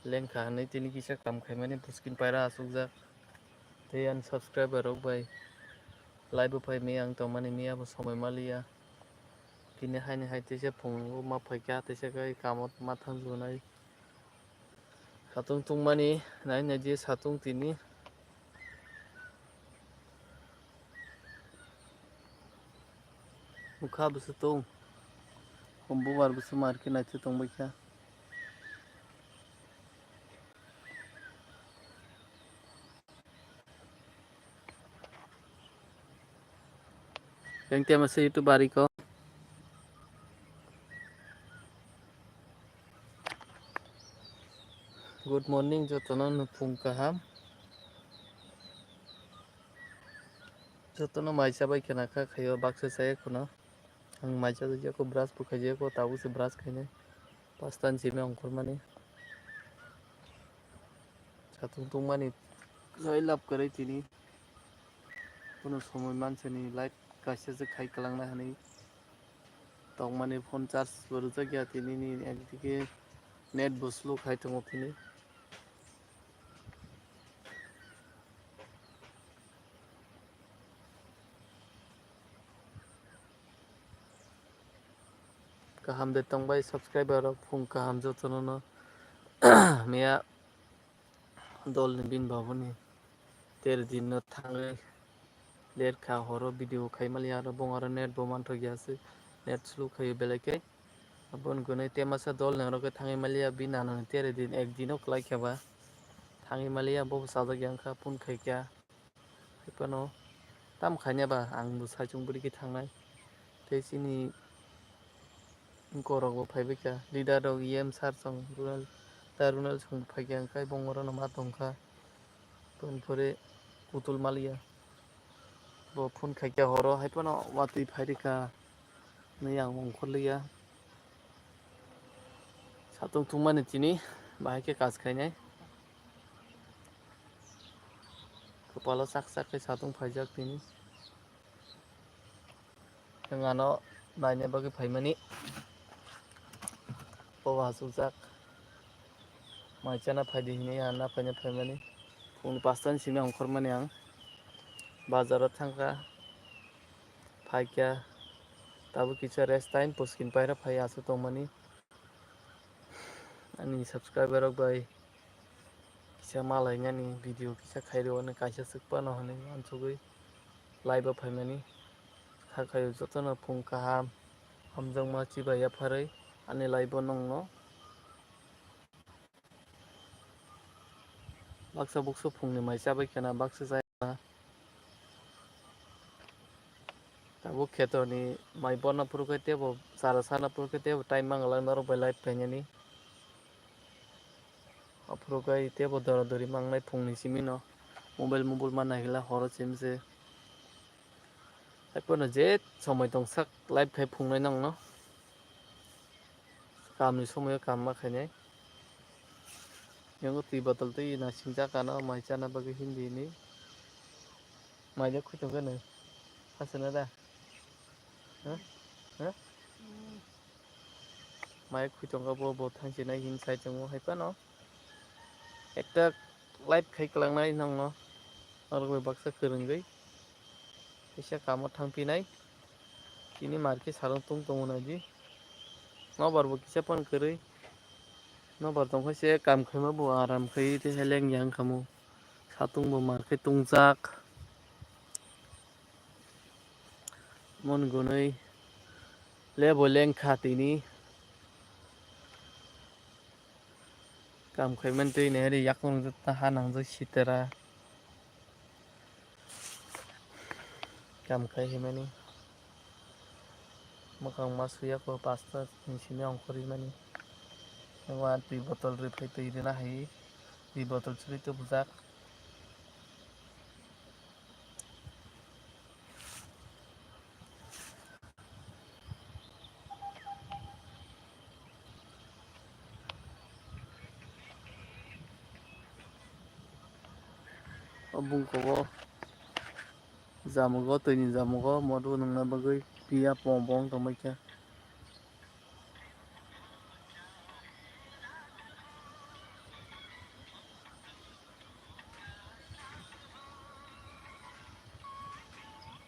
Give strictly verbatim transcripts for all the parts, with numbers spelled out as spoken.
lengkha hinwi tini kisa kam khaimani bwskin paira achukjak. Tei ani subscriber rok bai live o phai mia ang tongmani mia bo somoi maliya. Tini haini hai teisa phungo ma phaikha, teisa khe kamo ma thang lunai. Satung tungmani nai nai je satung tini. Bwkha bwswk tong. Hum bubar bwswk mar khe naithe tongbaikha. Yang tema se YouTube bari ko. Good morning, jotono nukhung kaham. Jotono mai chabai khna kha khaio baksa chaya khwna. Ang mai chajakya ko brush bo khaijak ko tabuk se brush khainai. Pastan simi ongkhormani. Satung tungmani joi lab kwrwi tini. Kono somoi mansani live kaisa se khai kwlangna hinwi tongmani phone charge bo rwjakya tini ni ekdike net bo slow khai tongo tini. Kaham de tongbai subscriber rok phung kaham jotono no miya dol ni bin babuni ter din no thangwi ler kha horo video khai mali aro bong aro net bo manthok ya se net slow khayo belai khe aboni gunai temasa dol ni oro khe thangwi mali ya bin ano ni tere din ek din o kwlai khe ba thangwi mali ya bo sajak yang kha phone khai kha. Haipano tam khaina ba ang bo saichung bwrwi khe thangnai. Tei chini borok bo phaibaikha, leader rok E M sir song, rural, ta rural song phaikha, hwnkhe bongorokno ma tongkha. Tongphuru kutul maliya. Bo phone khaikha horo, haipano watwi phairikha. Nui ang ongkhorliya. Satung thumani tini bahai khe kaj khainai. Kwpalo sak sak khe satung phaijak tini. Ang ano naina bagwi phaimani. Bobo hachukjak. Mai chana phaidi hinwi ang na phaina phaimani. Phungni pasta ni simi ongkhormani ang. Bazaro thangkha. Phaikha. Tabuk kisa rest time, puskin paira phai aswk tongmani. Ani subscriber rok bai kisa malainani video kisa khairwknani kaisa swk phano hinwi uansugwi live o phaimani. Kha khaio jotono phung kaham, hamjakma chibai yapharwi ani live o nongno. Baksa buksa phungni mai chabai khena baksa chaya. Tabuk kheto ni mai borna phuru khe tebo chara sana phuru khe tebo time mangalak norok bai live phainani. Aphuru khe tebo dora dori mangnai phungni simi no mobile mobile ma naikhe la horo simi se. Haiphano je somoi tongsak live khai phungnai nongno. Kamni somoyo kam ma khainai. Yango twi botol twi naising jak ano mai chana bagwi hindi hinwi. Mai de khwi tongkhe nw. Hasana da? Ha? Ha? Mai khwi tongkha bo, bo thangsinai hin sai tongo hai phano. Ekta live khai kwlangnai nongno. Norok bai baksa kwrwngwi. Kaisa kamo thangphinai. Tini mar khe salong tong tongo naidi. Nobar bo kisa phano kwrwi. Nobar tongkha se kam khaima bo aram khai tei heleng yang kamo. Satung bo mar khe tongjak. Mon gunui lebo lengkha tini. Kam khaimani twi nahari yakung jotto ha nangjak sitera. Kam khai himani. Mwkhang ma suya ko pasta ni simi ongkhorwi mani. Wa twi botol rwi phai twi rina hai. Twi botol chwrwi tubujak. O bungkho o jamugo, twini jamugo modu nungna bagwi piya pong pong tongbaikha.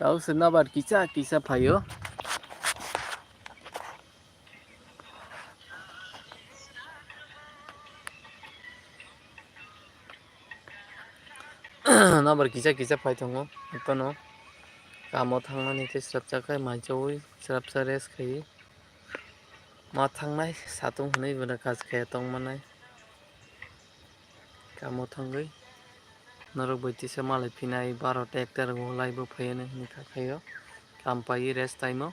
Tausi nabar kisa kisa phaio. Nabar kisa kisa phai tongo, ephano kamo thangnani tei srapsa khai maichaui srapsa rest khai. Ma thangnai satung hwnwi bono kaj khaiya tongmanai. Kamo thangwi norok bai tisa malai phinai, baro ta ekta rwgo laibo phaiya hwnwi kha khaio. Kam paiwi rest taimo.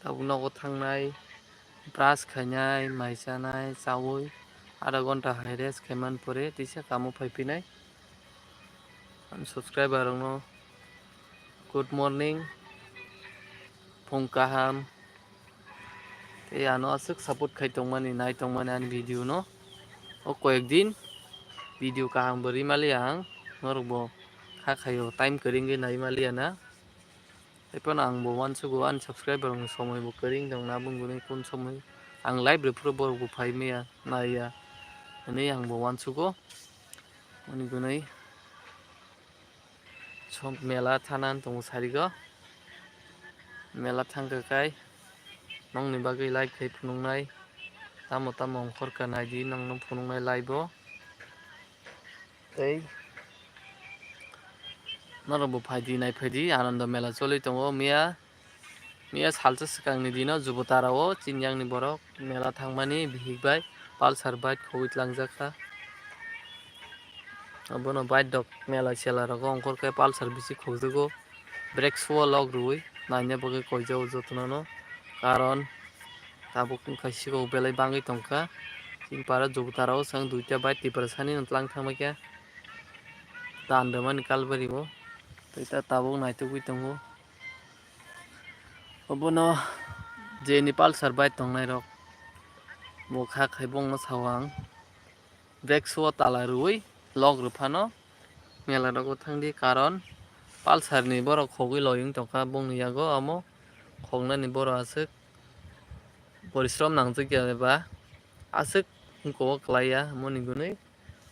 Tabuk nogo thangnai, brush khainai, mai chanai, chaui adha ghonta hai rest khaiman pore tisa kamo phai phinai. Ani subscriber rokno good morning, phung kaham. Tei ano aswk support khai tongmani, nai tongmani ani video no. O koyek din video kaham bo rimali ang, norok bo kha khaio, time kwrwngwi nai maliya na. Tei phano ang bo uansugo ani subscriber rokni somoi bo kwrwng tong na, bunguni kun somoi ang live rw phuru borok bo phai maya, naiya hwnwi ang bo uansugo. Ani gunui. Som mela thana wng tongo sarigo. Mela thangkha kai nongni bagwi live khai phunuknai. Tamo tamo ongkhorkha naidi nongno phunuknai live o. Tei norok bo phaidi nai phaidi Anando mela choli tongo miya. Miya salsa swkangni dino Jubotara o chini yakni borok mela thangmani bihik bai Pulsar bike khogwi tlangjak kha. Abono bike rok mela sela rogo ongkhor khe Pulsar bisi khogjago. Brake shoe o lok rwui naina bagwi koijao jotono no. Karon tabuk wngkha sikok belai bangwi tongkha. Chini para Jubotara o chwng duita bike Tiprasani no tlang thangbai kha. Dan rwmani kalbari o. Tei ta tabuk naitugwi tongo. Obono jeni Pulsar bike tongnai rok bo kha khai bongno sao ang. Brake shoe o tala rwui lok rwphano mela rogo thangdi, karon Pulsar ni borok khogwi loyung tongkha bongni yago, amo khognani borok aswk porishrom nangjak ya ba aswk wngkok o kwlaiya, amoni gunui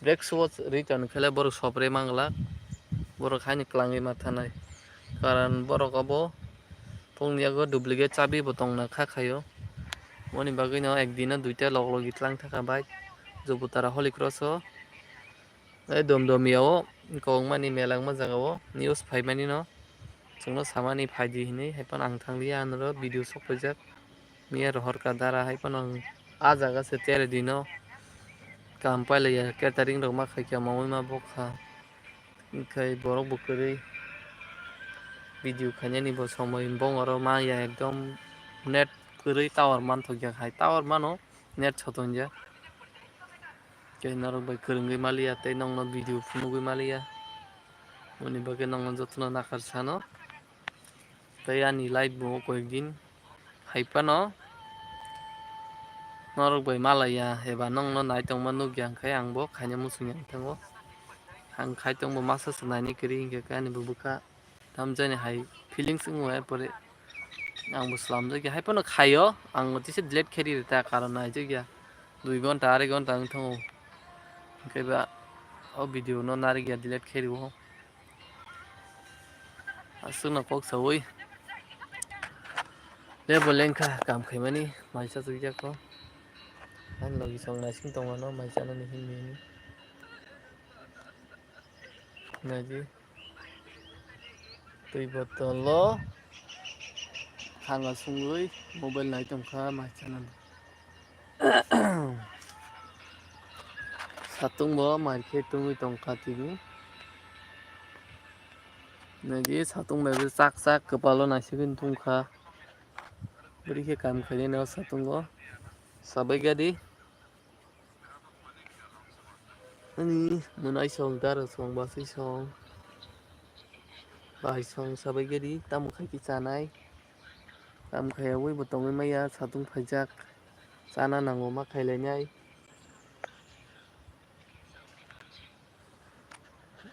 brake shoe o rwi toni khe le borok sopre manglak, borok haino kwlangwi ma thanai, karon borok obo bongni yago duplicate chabi bo tongna kha khaio, moni bagwi no ekdino duita lok logi tlang thaka bike Jubotara Holy Cross o. Tei dom dom ya o kwbangmani mela wngma jaga o news phaimani no chwngno samani phaidi hinwi haiphano ang thangliya, anoro video sok paijak miya rohorka dara haiphano ang ah jaga se tere dino kam pailaiya, catering rok ma khaikha mangwi ma bokha, hwnkhe borok bo kwrwi video khainani bo somoi bongoro maya ekdom net kwrwi tower manthokya hai, tower mano net sotonjak. Tei norok bai kwrwngwi maliya, tei nokno video phunugwi maliya. Moni bagwi nokno jotono nakhar sano. Tei ani live bo koyek din hai phano norok bai malaiya eba nokno nai tongma nukya, hwnkhe ang bo khaina muchungya wng thango. Ang khai tongbo masa se naina kwrwi, hwnkhe ani bo bwkha. Tamjani hai feelings wngo, hai pore ang bo slamjak ya, hai phano khaio, ang bo tisa delete khe riri ta, karon naijak ya, dui ghonta, arai ghonta wng thango, hwnkhe ba o video no narik ya, delete khe rio, aswkno kok saui lebo lengkha kam khaimani, maisa chukjak kho, ani logi song naising tongmano, mai chanani himni hini. Naidi. Twi botolo hanga sungwi mobile nai tongkha mai chanani. Satung bo mai khe tungwi tongkha tini. Naidi satung bai bo chak chak kwpalo naisigwi tongkha. Bwrwi khe kam khainai no satungo. Sabai gadi. Ani mwnai song, dara song, bwsai song, bai song sabai gadi tamo khai khe chanai. Tamo khaiyaui bo tongwi maya, satung phaijak, chana nango ma khailainai.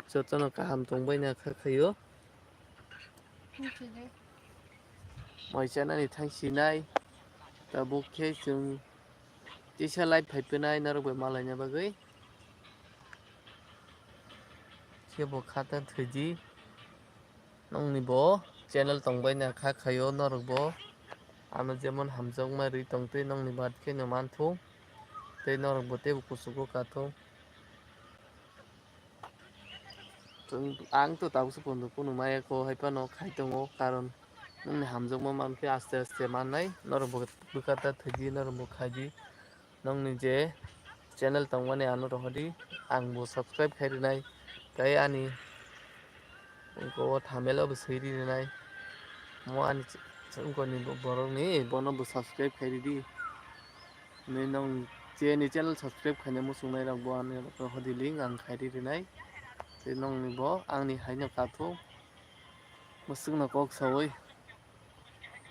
Jotono kaham tongbaina kha khaio. Mai chanani thang sinai, tabuk khe chwng kisa live phai phinai norok bai malaina bagwi. Khe bo kha ta thwidi. Nongni bo channel tongbai na kha khaio norok bo. Ano jemon hamjakma ri tongtwi nongni baat khe no manthung. Tei norok bo teibo kuchugo kathung. Chwng, ang to tabuksa pondo kunu maya ko hai phano khai tongo, karon nongni hamjakma mankhe aste aste mannai, norok bo bwkha ta thwidi, norok bo khaidi. Nongni je channel tongmani ano rohordi, ang bo subscribe khai rinai, tei ani ungko o thumbnail o bo swi rinai, mo ani ch-, ch-, ungkoni bo-, borokni bono bo subscribe khai ridi. Nini nong chini channel subscribe khaina muchungnai rok bo ani rohordi link ang khai ri rinai. Tei nongni bo angni haino kathok. Mwswkno kok saui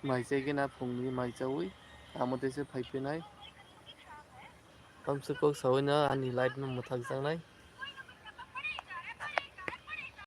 mai chai gina phungni mai chaui amo tei se phai phinai. Tamswk kok saui no ani life no mwthak jaknai.